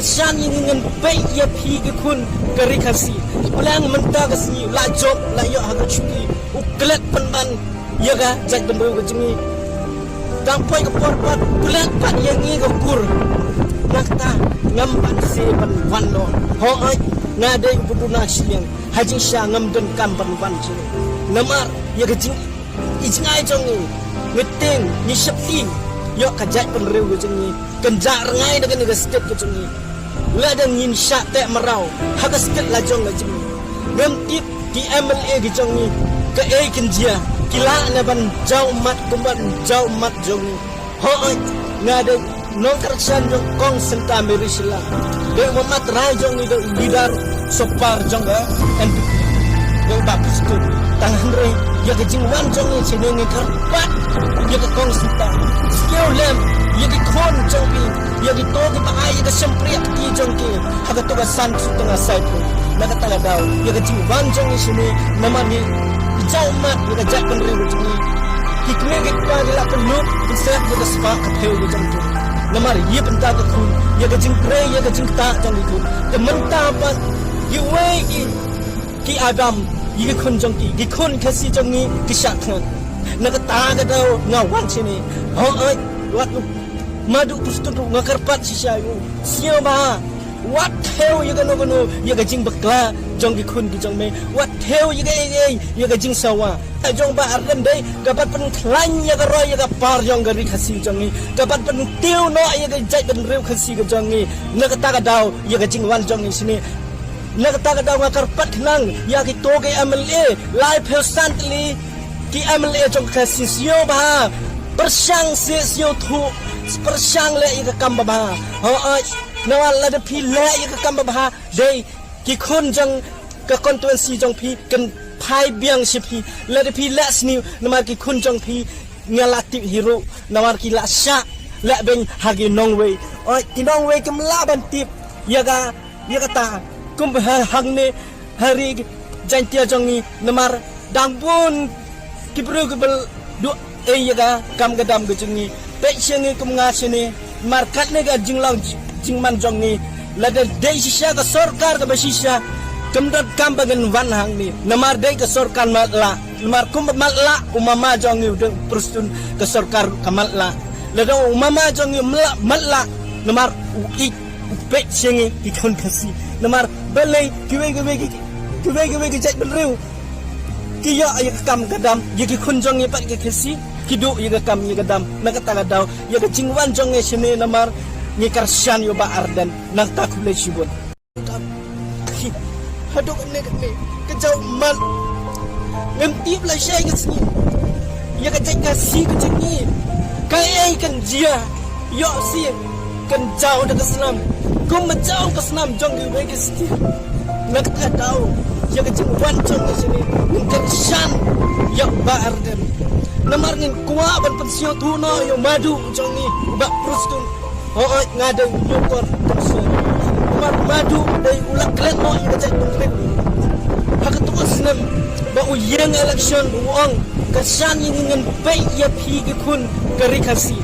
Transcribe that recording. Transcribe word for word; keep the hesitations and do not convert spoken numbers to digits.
Shan ïa ngi ngan peit ïa phi ki khun ka Ri Khasi. Plang mynta ka sngi la jop la ïoh ha ka shuki u klet pynban ïa ka jaitbynriew ka jong ngi. Tang poi ka por pat plang pat ïa ngi ka kur. Nangta ngam ban se ban wan noh. Hooid, nga dei u ba duna shiliang. Ha jingshisha ngam donkam ban wan shuh. Namar ïa ka jing i jingai jong ngi, ngi tieng, ngi sheptieng ïa ka jaitbynriew ka jong ngi. Kan jah rngai na kane ka state ka jong ngi. Lada ngin shah teh mraw ha ka state la jong ka jong ngi, ngam tip ki M L A ka jong ngi kaei kan jia. Ki lah ne ban jaw mat kumban jaw mat jong ngi. Hooid, nga dei nongkyrshan jong Kong Santa Mary Shylla. Dei u mama trai jong ngi, dei u leader super jong ka N P P. Dei u Bah Prestone. Tang hynrei ïa ka jingwan jong ngi shane ngi kyrpad ïa ka Kong Santa, sngewlem ïa ki khun jong phi, ïa kito kiba ai ïa ka shympriahti jong ki ha kato ka san sutnga Saipung. Na kata ka daw ïa ka jingwan jong ngi shane namar ngi jaw mat ïa ka jaitbynriew jong ngi. Ki kmie ki kpa ki la pynlut pynsep ïa ka spah ka phew ka jong ki. Namar ïa bynta ka khun, ïa ka jingtrei, ïa ka jingktah jong ki khun. Te mynta pat kiwei ki, ki Adam ïa ki khun jong ki, ki khun Khasi jong ngi ki shah thngan. Na kata ka daw nga wan shane. Hooid, wat u Madu Prestone ruh nga kyrpad shisha ïa u. Sngewbha wat thew ïa kano kano ïa ka jingbakla jong ki khun ki jong me. Wat thew ïa kaei kaei ïa ka jingsawa. Ka jong Bah Ardent dei ka ban pynkhlaiñ ïa ka roi ïa ka par jong ka Ri Khasi jong ngi, ka ban pyntiew noh ïa ka jaitbynriew Khasi ka jong ngi. Na kata ka daw ïa ka jingwan jong ngi shane, na kata ka daw nga kyrpad khnang ïa kito ki M L A laiphew san tylli ki M L A jong ka Khasi, sngewbha pyrshang seh, sngewthuh, pyrshang leh ïa ka kam babha. Hooid, namar lada phi leh ïa ka kam babha dei ki khun jong ka constituency jong phi kan phai biang sha phi. Lada phi leh sniew namar ki khun jong phi, nga la tip hi ruh namar ki la shah leh beiñ ha ki nongwei. Oi, ki nongwei kim lah ban tip ïa ka, ïa kata. Kum ha, hangne ha ri Jaintia jong ngi namar dang bun ki briew kiba duh ei ïa ka kam ka dam ka jong ngi. Peit sha ngi kum nga shane, namar katne ka jinglong jingman jong ngi. Lada dei shisha ka sorkar kaba shisha, kam don kam ba ngan wan hangne. Namar dei ka sorkar matlah. Namar kumba matlah u mama jong ngi u dang Prestone, ka sorkar ka matlah. Lada u mama jong ngi matlah, matlah, namar u ïeit, u peit sha ngi ki khun Khasi. Namar balei kiwei kiwei ki, kiwei kiwei ki jaitbynriew ki ïoh ïa ka kam ka dam, ïa ki khun jong ngi pat ki Khasi ki duh ïa ka kam ïa ka dam. Na kata ka daw ïa ka jingwan jong ngi shane namar ngi kyrshan ïa u Bah Ardent. Nangta khublei shibun. Haduh kane kane ka jaw mat. Ngam tip lashai ka sngi ïa ka jait Khasi ka jong ngi. Kaei kan jia? Ïoh sien kan jaw da ka snam kumba jaw ka snam jong kiwei ki state. Na kata ka daw ïa ka jingwan jong ngi shane ngin kyrshan ïa u Bah Ardent. Namar ngin kwah ban pynsngewthuh noh ïa u Madu jong ngi u Bah Prestone. Hooid, nga dei u nongkor Prestone. Namar u Madu dei u la klet noh ïa ka jaitbynriew. Ha kato ka snem ba u ïeng election u ong, kyrshan ïa ngi ngan peit ïa phi ki khun ka Ri Khasi.